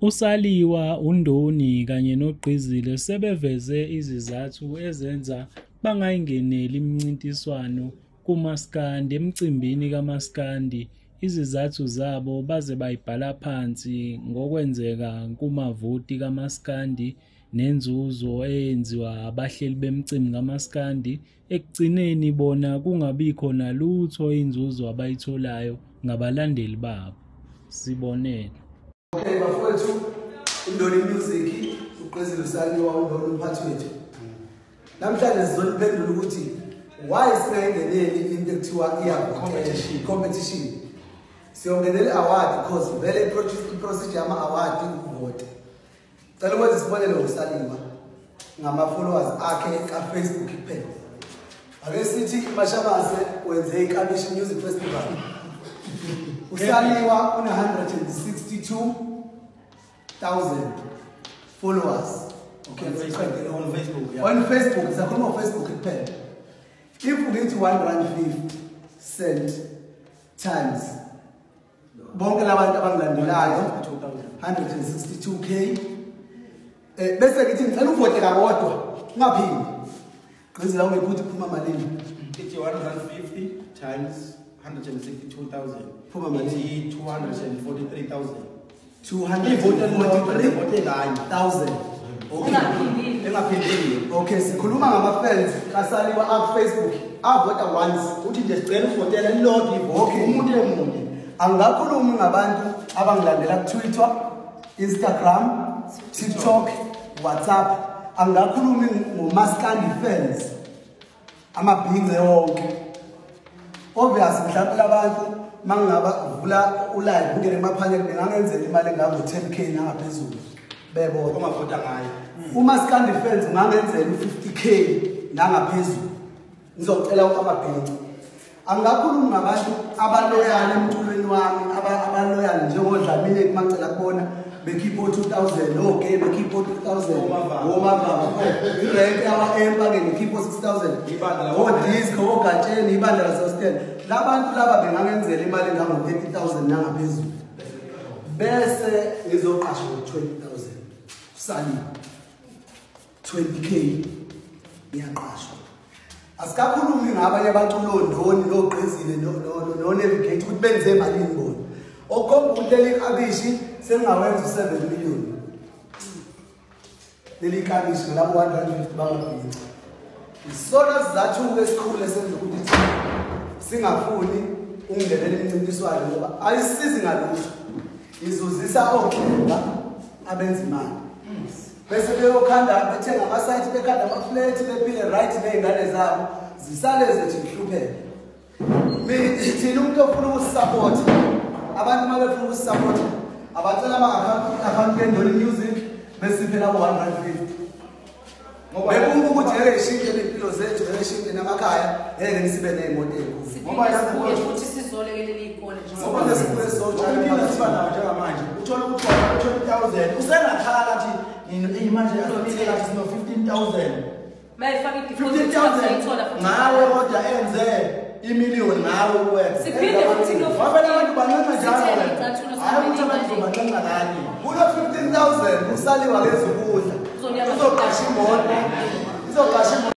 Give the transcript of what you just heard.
USaliwa, uNdoni kanye noGqizile sebeveze izizathu ezenza bangayingeneli imincintiswano kumaskandi emcimbini kamaskandi. Izizathu zabo baze bayibhala phansi ngokwenzeka kumavoti kamaskandi nenzuzo eyenziwa abahleli bemicimbi kamaskandi. Ekugcineni bona kungabikho nalutho inzuzo abayitholayo ngabalandeli babo. Sibonelo. Okay bafowethu, Indoni Music uGqizile uSaliwa uNdoni umphathi wethu. Namhlanje sizoniphendula ukuthi why singayingeneli into ekuthiwa competition. Siyongenela i-award because vele i-procedure yama-award ukuvota. Cela ukwenza isibonelo ngoSaliwa ngama-followers akhe ka-Facebook kuphela. Ake sithi Mashabase wenze iKabishi Music Festival. USaliwa une 162,000 followers. Okay, on Facebook. Yeah. On Facebook, siyakhuluma ngo-Facebook kuphela. If ngithi R1.50 times bonke labantu abangilandelayo 162K, bese ngithi ngicela uvote kakodwa ungaphindi. Gqizile ungephutha iphuma malini? Ithi 150 times 162,000. Phuma malini? 243,000. 243,000. Okay. Engaphindile. Okay, sikhuluma ngama-fans kaSaliwa aku-Facebook avota once. Uthi nje sicela uvotela lilodwa ivote umuntu emunye. Angakhulumi ngabantu abangilandela ku-Twitter, Instagram, TikTok, WhatsApp. Angakhulumi ngomaskandi fans amabhince wonke. Obvious mhlawumbe labantu mangingaba vula ulive ngene emaphanelini bengangenzela imali engango-10K nangaphezulu bebona ongavota ngayo. Umaskandi fans ungangenzela u-50K nangaphezulu. Ngizocela amabhince. Angakhulumi ngabantu abaloyal emculweni wami, abaloyal njengoDlamini kumacela kubona bekhipha 2000, okay bekhipha 2000, omavava, irank yawa-empa ke ngikhipha 6000, odisco, ogatsheni, ibandla laseHostela. Labantu laba bengangenzela imali engango-30,000 nangaphezulu. Bese ngizoqasha ngo-20,000. Usaliwa 20K iyaqashwa. Asikakhulumi ngabanye abantu loNdoni noGqizile no-Navigate ukuthi benze malini bona. Okhomba ukuthi leli kabishi selingawenza u-7 million. Leli kabishi ngalabo 150 bangabhinca. Isona sizathu esikhulu esenza ukuthi thina singafuni ukungenela imincintiswano ngoba ayisizi ngalutho. Izuzisa oGxeba abenza imali. Bese beyokhanda bethenga ama-site, bekhanda ama-flat, bephile right ney'ngane zabo, zisale zethu zihlupheke. Thina umuntu ofuna ukusisapotha, abantu uma befuna ukusisapotha, abacela ama-akhawunti yeNdoni Music besiphe labo 150. Bekumba ukuthi ngeke ishintshe ney'mpilo zethu, ngeke ishintshe namakhaya, ngeke sibe ney'moto ey'nkulu. Ngoba sibuye futhi sizolekelela iy'kole njengoba sesibuye sotshala inkinga siba nayo njengamanje. Uthola ukuthi 20,000 usengakhala athi manje asimile kathi sino 15,000. Mayifaka i-deposit ayithola futhi. Ngawe kodwa enze imillion ngawe uwena. Siphinde futhi no 15,000 abantu bancenga njalo. Hayi ukuthi abantu bancenga kanye. Kulo 15,000 uSaliwa ngezukudla. Uzoqasha imoto. Izoqasha imoto.